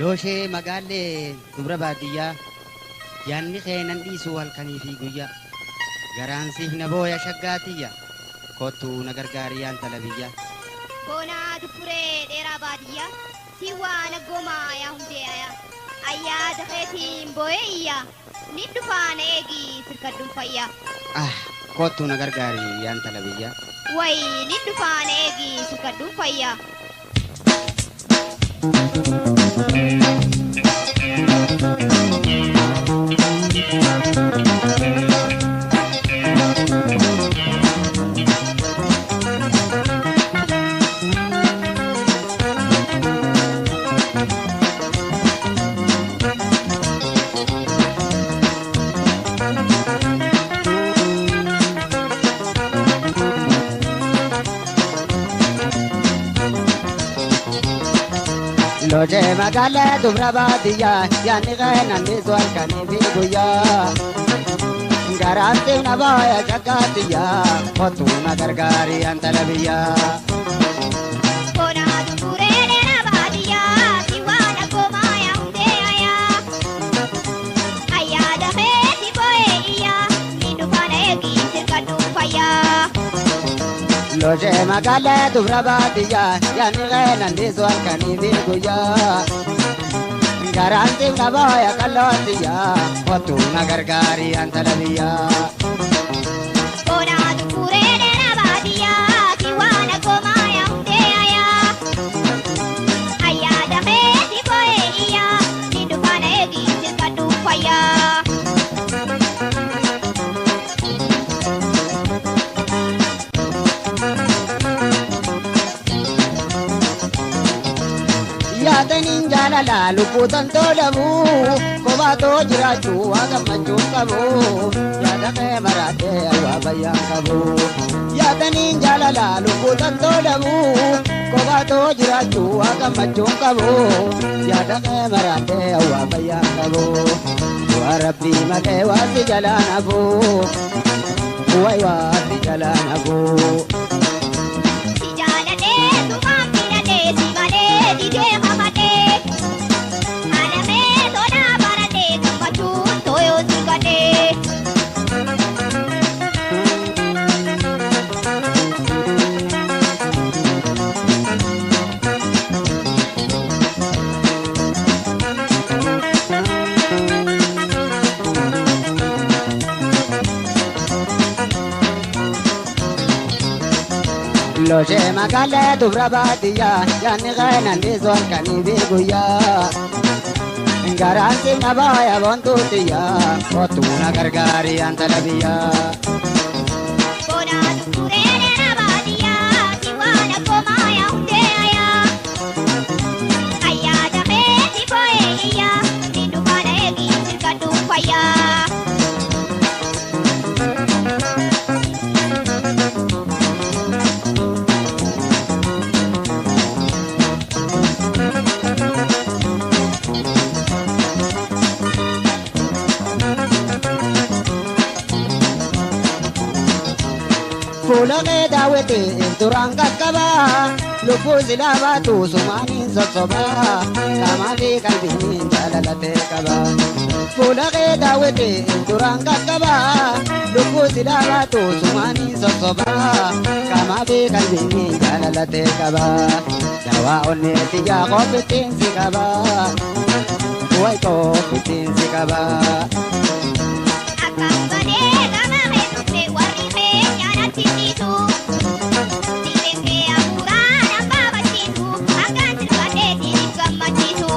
Looshee magaallee dubra baadiyyaa yaanni kee nan dhiisu halkanii fi guyyaa garaan siif na booya shaggaatiyya kottuu na gargaari yaan tala biyyaa. Boonaa duffuree dheeraa baadiyyaa si waan aggoomaa yaa hundee ayaa ayyaada keetiin boo'ee iyyaa ni dhufaa na eegi sirkadhuun fayyaa. Ah kottuu na gargaari yaan tala biyyaa. Wayi ni dhufaa na eegi sirkadhuun fayyaa. Looshee magaalaa dubra baadiyyaa yaanni kee nan dhiisu halkanii fi guyyaa. Garaan siif na booya shaggaatiyyaa kottuu na gargaari yaan tala biyyaa. Boonaa duffuree dheeraa baadiyyaa si waan aggoomaa yaa hundee ayaa ayyaada keetii boo'ee iyyaa ni dhufaa na eegi sirkadhuun fayyaa. Looshee magaalaa dubra baadiyyaa yaanni kee nan dhiisu halkanii fi guyyaa. Garaan siif na booya qallootiyyaa kottuu na gargaari yaan tala biyyaa. Boonaa duffuree dheeraa baadiyyaa si waan aggoomaa yaa hundee ayaa ayyaada keetii boo'ee iyyaa ni dhufaa na eegi sirkadhuun fayyaa. Yaadaniin jaalala lubbuutan tolabu kophaatoo jiraachuu waa gammachuun qabu yaada kee maraatee waa bayyaan qabu. Yaadaniin jaalala lubbuutan tolabu kophaatoo jiraachuu waa gammachuun qabu yaada kee maraatee waa bayyaan qabu. Waa rabbii malee waa si jalaan hafu wayi waa si jalaan hafu. Si jaaladhee sumaan filadhee si malee didee kakadhee halamee tolaa baradhee gammachuun tooyoo si gadhee. Looshee magaalaa dubra baadiyyaa yaanni kee nan dhiisu halkanii fi guyyaa. Garaan siif na booya boontuutiyyaa kottuu na gargaari yaan tala biyyaa. Boonaa duffuree dheeraa baadiyyaa si waan aggoomaa yaa hundee ayaa ayyaada keetii boo'ee iyyaa ni dhufaa na eegi sirkadhuun fayyaa. Fuula kee daawwitee duraan qaqqabaa lubbuu silaa baatu sumaaniin sossobaa qaamaa fi qalbiin jaalalatee qaba. Fuula kee daawwitee duraan qaqqabaa lubbuu silaa baatu sumaaniin sossobaa qaamaa fi qalbiin jaalalatee qaba. Dawaa onneetti yaa qophittiin si qaba wayi qophittiin si qaba. Akkaan badee gama kee dhufte warri keenya natti dhiisu. Dhiirri kee hafuuraa nan baafachiisu akkaan sirkadhee siif gammachiisu.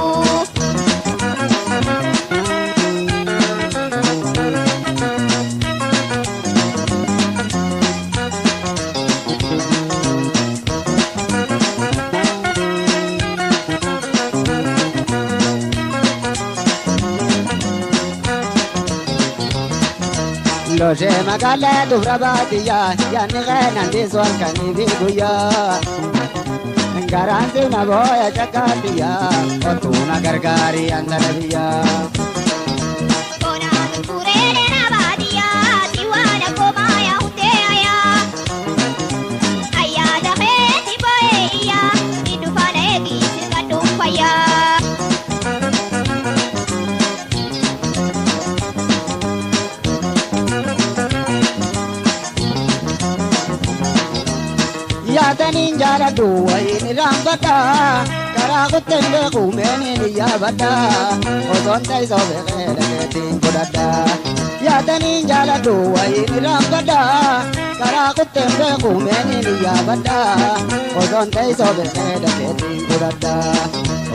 Looshee magaalaa dubra baadiyyaa yaanni kee nan dhiisu halkanii fi guyyaa. Garaan siif na booya shaggaatiyyaa kottuu na gargaari yaan tala biyyaa. Boonaa duffuree dheeraa baadiyyaa si waan aggoomaa yaa hundee ayaa ayyaada keetii boo'ee iyyaa ni dhufaa na eegi sirkadhuun fayyaa. Yaadaniin jaaladhu wayiin irraanfadha karaa kutteen beeku meeniin iyyaafadha osoon teessoo beekee dhageettiin godhadha. Yaadaniin jaaladhu wayiin irraanfadha karaa kutteen beeku meeniin iyyaafadha osoon teessoo beekee dhageettiin godhadha.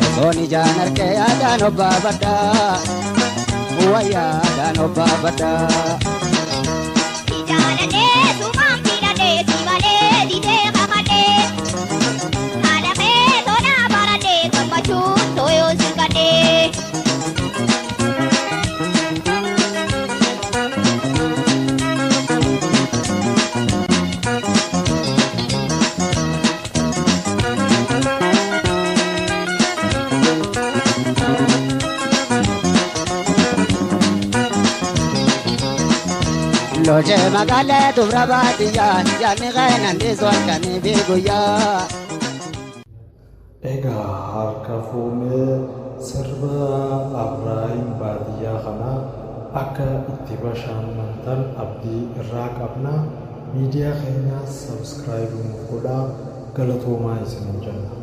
Osoon ijaan harkee yaadaan obbaafadha wayyaadhaan obbaafadha. Si jaaladhee sumaan filadhee si malee didee kakadhee. Haadha kee tolaa baradhee gammachuun tooyoon sirgadhee. Loojee magaalee dubra baadiyyaa yaadni qeenan dhiisuu halkanii fi guyyaa. Egaa harka fuunee sirba Abrahaam baadiyyaa kana akka itti bashannantan abdii irraa qabna. Miidiyaa keenya sabskiraayib nuuf godhaa, galatoomaa isiniin jenna.